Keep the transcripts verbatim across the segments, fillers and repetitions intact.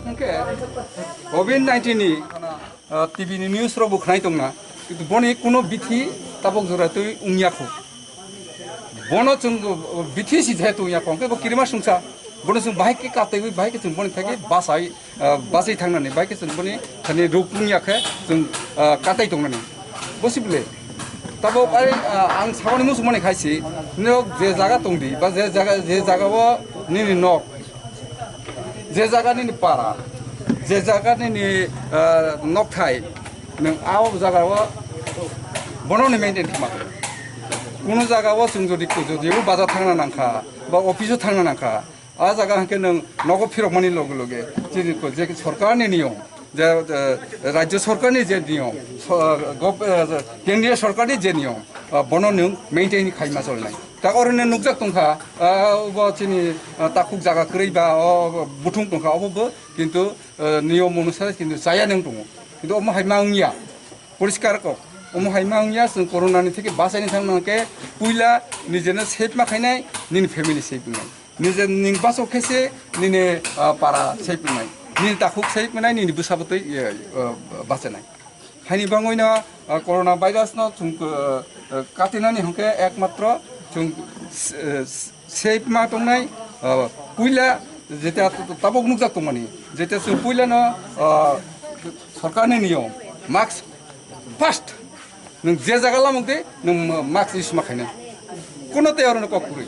Hwnkhe covid nineteen ni, ah, T V ni news rok bo khwnai tongna, kintu boni kuno bithi tabok jora twi wngya kho. Bono chwng, uh, bithi si je tongya kho, hwnkhe bo kirima sungsa. Bono chwng bahai khe kataiwi, bahai khe chwng boni thangwi basai, ah, basai thangnani, bahai khe chwng boni thani ruk wngya khe chwng, ah, katai tongnani. Bo si bwle. Tabok ai, ah, ang saboni muchungmani khai si, norok je jaga tongdi, ba je jaga, je jaga o nini nok, je jaga nini para, je jaga nini, ah, nokthai, nwng a o jaga o bono ni maintain khe ma. Kuno jaga o chwng jodi, jodi o bazar thangna nangkha, ba office o thangna nangkha, a jaga hwnkhe nwng nogo phirokmani loge loge chini ko je sorkarni niyom, je, eh, rajyo sorkarni je niyom, so-, gov-, eh, kendriya sorkarni je niyom, ah, bono nwng maintain khaima cholnai. Ta oro nw nukjak tongkha, ah, obo chini, ah, takhuk jaga kwrwi ba o buthung tongkha, obo bo kintu, eh, niyom onusare kintu chaya nwng tongo. Kintu omo hai ma wngya, poriskar kok. Omo hai ma wngya, chwng corona ni theke bachaini thang nang khe puila nijeno safe ma khainai, nini family safe wngnai. Nije ning baso khe se nini, ah, para safe wngnai, nini takhuk safe wngnai, nini bwsabo twi, eh, eh, bachanai. Haini bangwi no, ah, corona virus no chwng, eh, eh, katinani hwnkhe ekmatro chwng, eh, safe ma tongnai, ah, puila jeta tabok nukjak tongmani, jeta chwng puila no, ah, sorkarni niyom mask first. Nwng je jaga lamuk de, nwng mask use ma khainai. Kuno tei oro no kok kwrwi.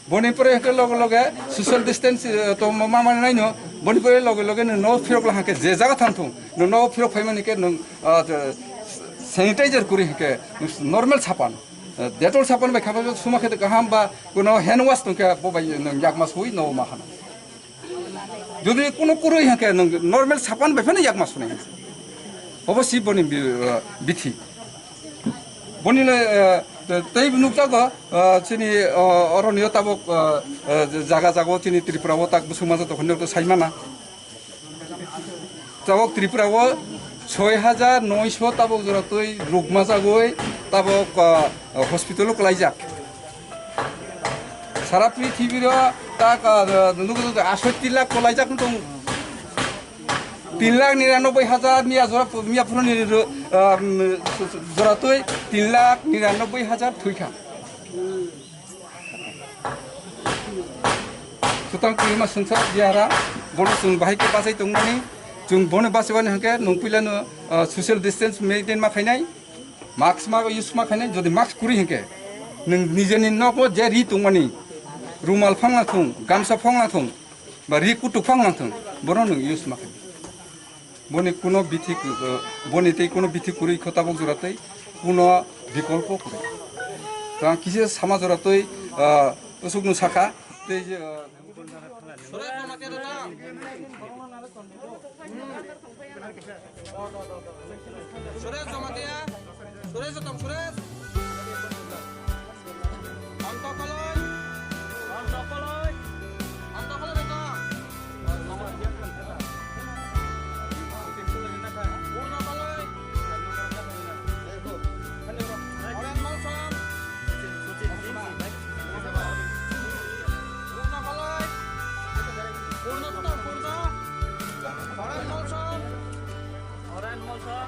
Boni pore hwnkhe loge loge social distance, eh, to ma, ma, ma nai no. Boni pore loge loge nwng no phirok la hwnkhe je jaga thang thung. Nwng no phirok phaimani khe nwng, ah, sanitizer kwrwi hwnkhe normal sapan. Eh, Dettol sapan bai khapang suma khe kaham ba kuno hand wash tongkhe bo bai nwng yakma sui no ma hano. Jodi kuno kwrwi hwnkhe nwng normal sapan bai phano yakma sunai. Obo si boni bi-, ah, bithi. Boni le, eh, te-, tei nukjago, ah, chini, ah, oroni o tabok, ah, ah, jaga jaga o chini Tripura o tak bwswk masa tongkha nwk saimana. Tabok Tripura o soi hajar noisho tabok jora twi rukma jagwi tabok, ah, hospital o kwlaijak. Sara prithibiro tak, ah, nugwi tong asotti lakh kwlaijak wng tong. Tin lakh niranoboi hajar miya jora, miya phuruni ro-, ah, mm, jora twi tin lakh niranoboi hajar thwikha. Swtang kwrwima swngsa biyara, bono chwng bahai khe bachai tongmani, chwng bono bachaiwani hwnkhe nwng puilano, ah, social distance maintain ma khainai, mask ma use ma khainai, jodi mask kwrwi hwnkhe nwng nijeni nogo je ri tongmani, rumal phangna thung, gamsa phangna thung, ba ri kutuk phangna thung, bono nwng use ma khainai. Boni kuno bithi, eh, boni tei kuno bithi kwrwi kho tabok jora tei kuno bikolpo kwrwi. Tang kisa sama jora twi, eh, usuk nu sakha tei, eh, Suresh Jamatia, Suresh Jatong, Suresh. Antokoloi. Antokoloi. Antokoloi beto. Purnokoloi. Oren Molsom. Purnokoloi. Purno Tutor, Purno. Oren Molsom. Oren Molsom.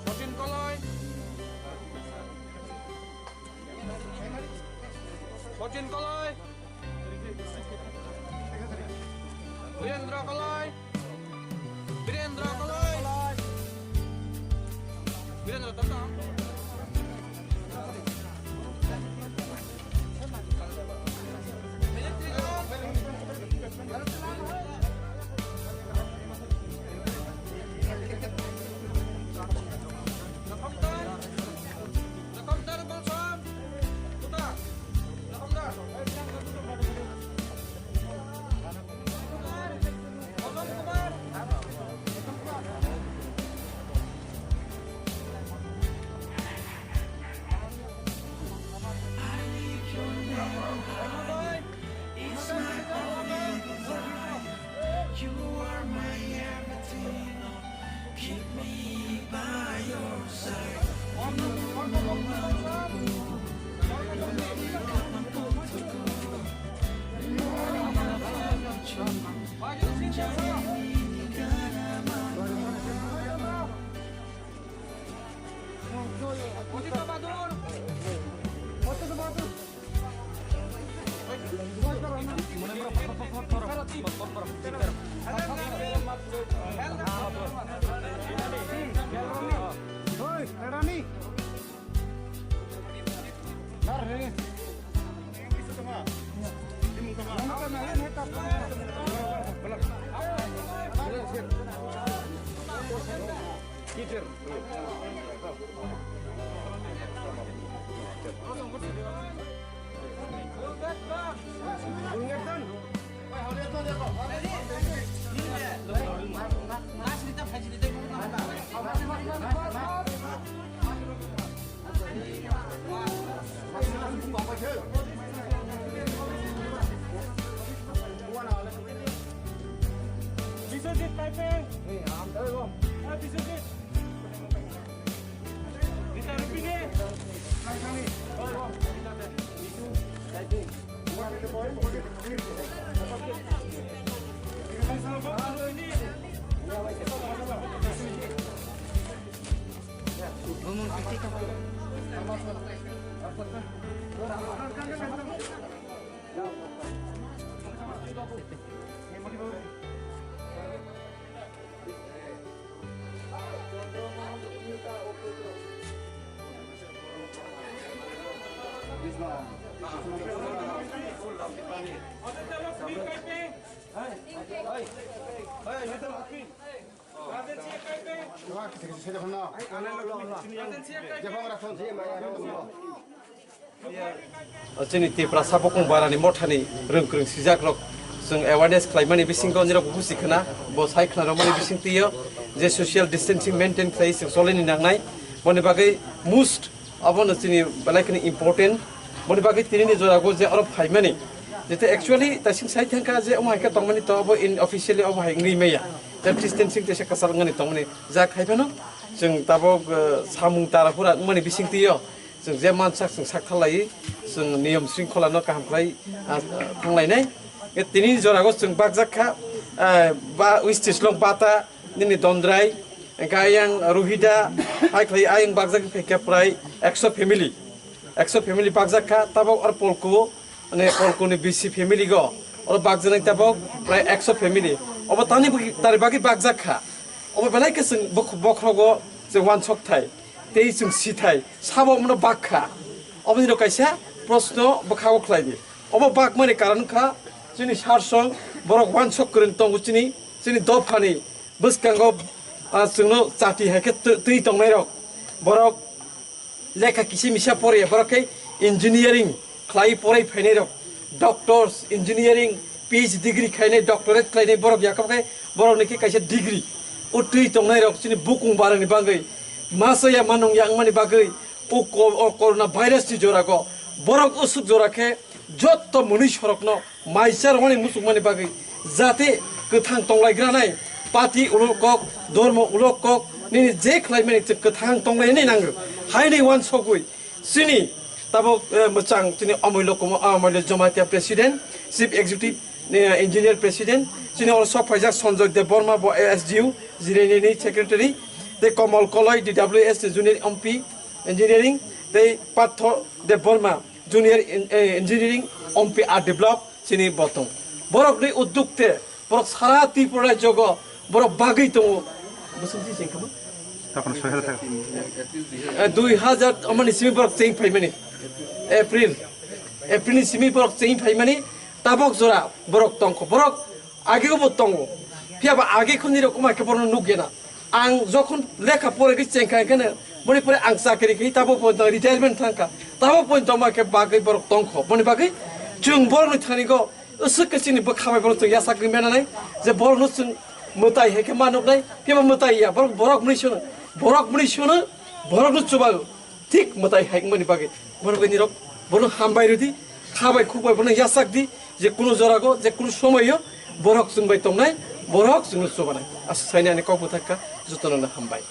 Sachin Koloi. Sachin Koloi. Birendra Koloi. Birendra Koloi. Birendra, tata. Biswajit, typing. Hey, Biswajit. Rita Rupini. Chini Tiprasa bokong barani mothani rwng kwrwng sijakrok chwng awareness khlaimani bisingo nirok busi khna, bo sai khna rwmani bising twiyo je social distancing maintain khlai chwng cholini nangnai. Boni bagwi most abono chini belai kheno important. Boni bagwi tinini jorago je oro phaimani, jete actually taising sai thangkha je omo hai khe tongmani to abo in officially obo hai wngwi maya. Je distancing teisa kwchal wngmani tongmani jak hai phano chwng tabok, eh, samung tara pura wngmani bising twiyo. Chwng je mansak chwng sak thalai, chwng niyom sringkhola no kaham khlai, ah, thanglainai. Tini jorago chwng bakjak kha, ah, ba, West Chislong Bata, nini Dondrai, hwnkhe ayang Ruhida, hai khlai ayang bakjak khe prai ekso family, ekso family bakjak kha, tabok ar Polku, mane Polkuni B C family go, oro bakjaknai tabok prai ekso family. Obo tani bagwi, tari bagwi bakjak kha. Obo belai khe chwng bokh-, bokhrogo chwng wansok thai, tei chwng si thai, sabo omono bak kha. Oboni rok kaisa proshno bwkhago khlai di. Obo bakmani karon kha chini sarsong borok wansok kwrwng tongo chini, chini dophani bwskango, ah, chwngno chati hai khe tw-, twi tongnairok. Borok lekha kisa misa pore, borok khe engineering khlai porai phainai rok, doctors, engineering, P H D degree khainai, doctorate khlainai borok yakap khe borok ni khe kaisa degree. O twi tongnai rok chini bukung barani bagwi masa ya manung ya wngmani bagwi o ko-, o corona virus ni jorago borok usuk jora khe jotto mwnwi sorokno maisa rwmani muchungmani bagwi, jate kwthang tonglai granai, pati ulo kok, dormo ulo kok, nini je khlaimani chwng kwthang tonglai hinwi nango. Haini wansogwi chini tabok, eh, mwchang chini Amoilo Kumar, Amoilo Jamatia President, Chief Executive, eh, Engineer President, chini oro sok phaijak Sanjoy Debbarma bo S D U, Jireni ni Secretary, tei Komol Koloi D W S ni Junior M P Engineering, tei Partho Debbarma Junior in, eh, Engineering, M P R D Block, chini bo tong. Borok ni udduk te, borok sara Tripura rajyogo, borok bagwi tongo. Bosong si sengkha ma? Tapon soi hara thak. Eh, dui hazar amani simi borok cheng phaimani. April. April ni simi borok cheng phaimani. Tabok jora borok tongkho. Borok age bo tongo. Phiya ba age khoni rok ma khe borok nuk gena. Ang jokhon lekha pore khe chengkha, enkheno boni pore ang chakri khe tabo pointo retirement thangkha, tabo pointo ma khe bagwi borok tongkho. Boni bagwi chwng borokni thani go usuk khe chini bwkha bai borok chwng yasakri menanai je borokno chwng mwtai hai khe ma nuknai, phiya ba mwtai ya, borok, borok mwnwi sono, borok mwnwi sono, borokno chubago. Thik mwtai hai wngmani bagwi borok nirok bono hambai rwdi, kha bai khuk bai bono yachak di, je kunu jorago, je kunu somoio borok chwng bai tongnai, borok chwngno chubanai. Aswk saini ani kok bwthak kha, jotono hambai.